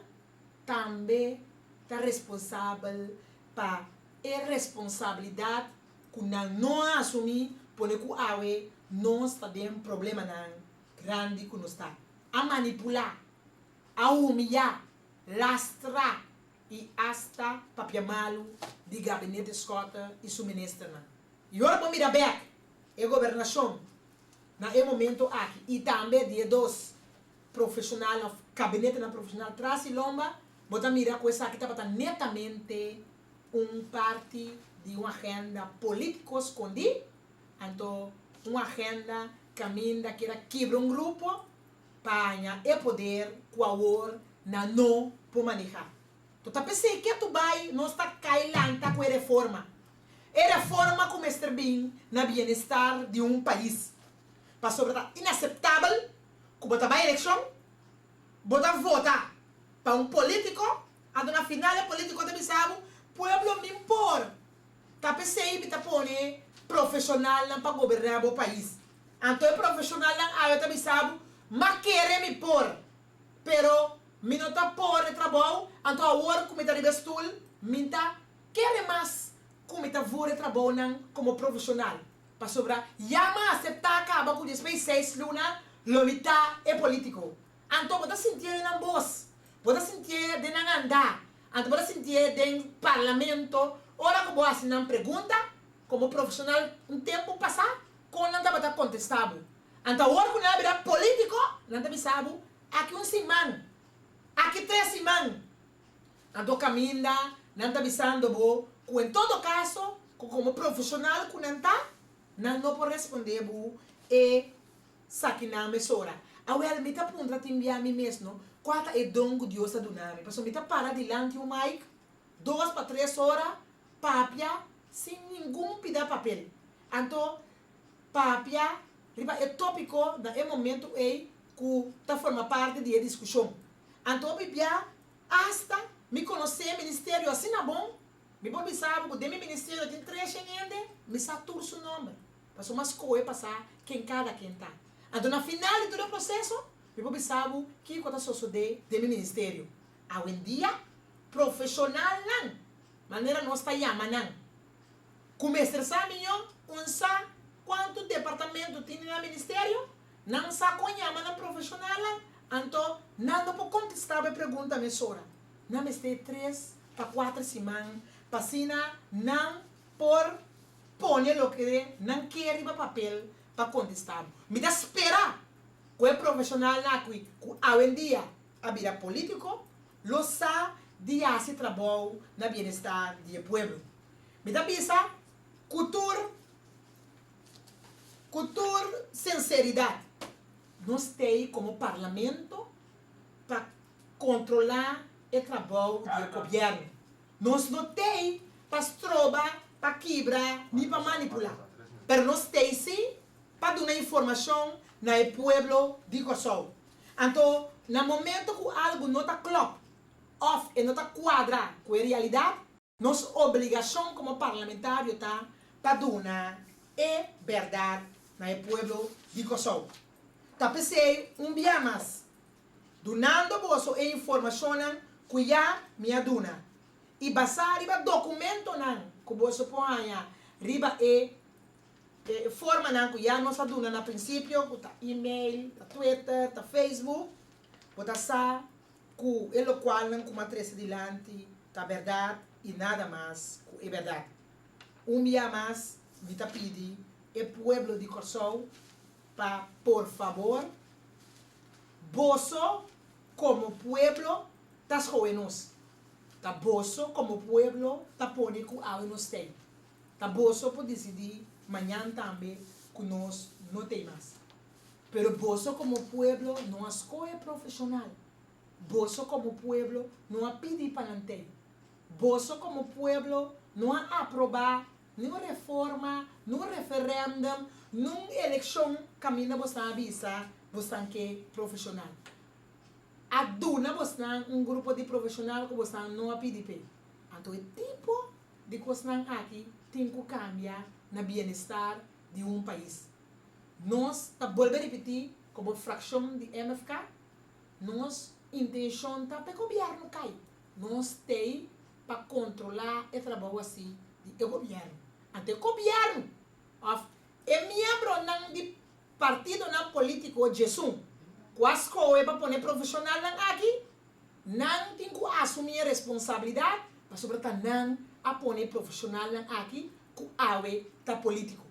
tambe ta responsabel pa e responsabilidat ku nan no a asumí pone ku awe nos ta den problemanan grandi ku nos ta. A manipulá, a humiyá, lastra i asta papia malu di gabinete Schotte i su ministernan. I ora bo mira bèk e gobernashon na e momento aki i tambe di e dos profeshonal òf kabinetenan profeshonal tras i lomba, bo ta mira ku esaki tabata netamente un parti di un agenda polítiko skondí, anto un agenda kaminda kier a kibra un grupo pa haña e poder ku awor nan no por manehá. To ta p'esei ke tu bai nos ta kai lanta ku e reforma. E reforma ku mester bin na bienestar di un pais. Pasobra ta inaseptabel ku bo ta bai elekshon, bo ta vota pa un politiko, anto na final e politiko ta bisa bo, pueblo min por. Ta p'esei mi ta pone profeshonalnan pa goberná bo pais. Anto e profeshonalnan awe ta bisa bo, m'a kere mi por, pero mi no ta por e trabou, anto awor ku mi ta riba e stul, mi ta kere mas ku mi ta vur e trabounan komo profeshonal. Pasobra ya m'a aseptá kaba ku despues seis luna lo mi ta e polítiko. Anto bo ta sintié den nan bos, bo ta sintié den nan andá, anto bo ta sintié den parlamento ora ku bo hasi nan pregunta komo profeshonal un tempu pasá kon nan tabata kontestá bo. Anto awor ku nan a bira polítiko nan ta bisa bo aki un siman, aki tres siman. Anto kaminda nan ta bisando bo ku en todo kaso ku komo profeshonal ku nan ta, nan no por respondé bo e sakinan mesora. Awel, mi ta puntra tin bia mi mes no, kua ta e don ku Dios a duna mi? Pasobra mi ta para dilanti un mic dos pa tres ora papia sin ningun pida papel. Anto papia riba e topiko na e momento ei ku ta forma parti di e diskushon. Anto hopi bia Asta mi konosé ministerio asina bon, mi por bisa bo ku den mi ministerio tin treshen hende, mi sa tur su nòmber, pasobra mi a skohe pa sa ken kada ken ta. Anto na final di tur e proseso, mi por bisa bo kiko ta sosodé den mi ministerio. Awendia, profeshonalnan, manera nos ta yama nan, ku mester sa mihó un sa kuantu departamento tin den nan ministerio, Nan sa kon yama nan profeshonalnan, anto nan no por kontestá bo e pregunta mesora. Nan mester tres pa kuater siman pa asina nan por pone loke nan ke riba papel pa kontestá bo. Mi ta spera ku e profeshonalnan aki ku awendia a bira polítiko lo sa di hasi trabou na bienestar di e pueblo. Mi ta bisa ku tur. Ku tur sinseridat, nos t'ei komo Parlamento pa kontrolá e trabou di e gobièrnu. Nos no t'ei pa stroba, pa kibra ni pa manipulá, pero nos t'ei sí pa duna informashon na e pueblo di Kòrsou. Anto na momento ku algu no ta klòp òf e no ta kuadra ku e realidat, Nos obligashon komo parlamentario ta pa duna e bèrdat na e pueblo di Kòrsou. Ta p'esei un bia mas, dunando boso e informashonnan ku ya mi a duna i basá riba dokumentonan ku boso por haña riba e formanan ku ya nos a duna na prinsipio, ku ta email, ta Twitter, ta Facebook, bo ta sa ku e lokualnan ku m'a trese dilanti ta bèrdat i nada mas ku e bèrdat. Un bia mas mi ta pidi e pueblo di Kòrsou pa por fabor boso komo pueblo ta skohe nos. Ta boso komo pueblo ta pone ku awe nos tei. Ta boso por disidí mañan tambe ku nos no tei mas. Pero boso komo pueblo no a skohe profeshonal. Boso komo pueblo no a pidi pa nan tei. Boso komo pueblo no a aprobá niun reforma, niun referèndum, niun elekshon kaminda bosnan a bisa bosnan ke profeshonal. A duna bosnan un grupo di profeshonal ku bosnan no a pidi p'e. Anto e tipo di kosnan aki tin ku kambia na bienestar di un pais. Nos ta bolbe ripití komo frakshon di MFK, nos intenshon ta pa e gobièrnu kai. Nos t'ei pa kontrolá e trabou así di e gobièrnu. Anto e gobièrnu òf e miembronan di partidonan polítiko djesun ku a skohe pa pone profeshonalnan aki, nan tin ku asumí e responsabilidat pasobra ta nan a pone e profeshonalnan aki ku awe ta polítiko.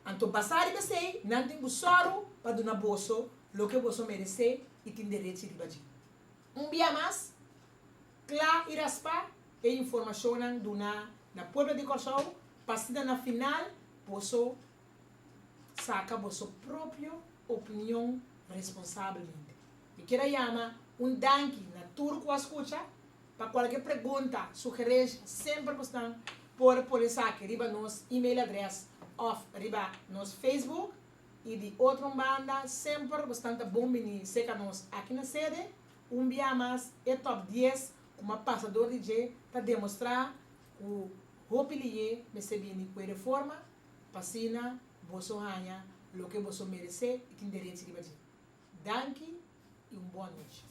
Anto basá riba esei, nan tin ku sòru pa duna boso loke boso meresé i tin derechi riba dje. Un bia mas, kla i raspá e informashonnan duná na pueblo di Kòrsou pa asina na final boso saka boso propio opinion responsabelmente. Mi kier a yama un danki na tur ku a skucha. Pa kualke pregunta, sugerensha, semper bosnan por pone esaki riba nos email adres òf riba nos Facebook. I di otro un banda, semper bosnan ta bon bini serka nos aki na sede. Un bia mas, e top dies ku m'a pasa dor di dje ta demostrá ku hopi lié mester bini ku e reforma pa asina boso haña loke boso meresé i tin derechi riba dje. Danki i un bon nochi.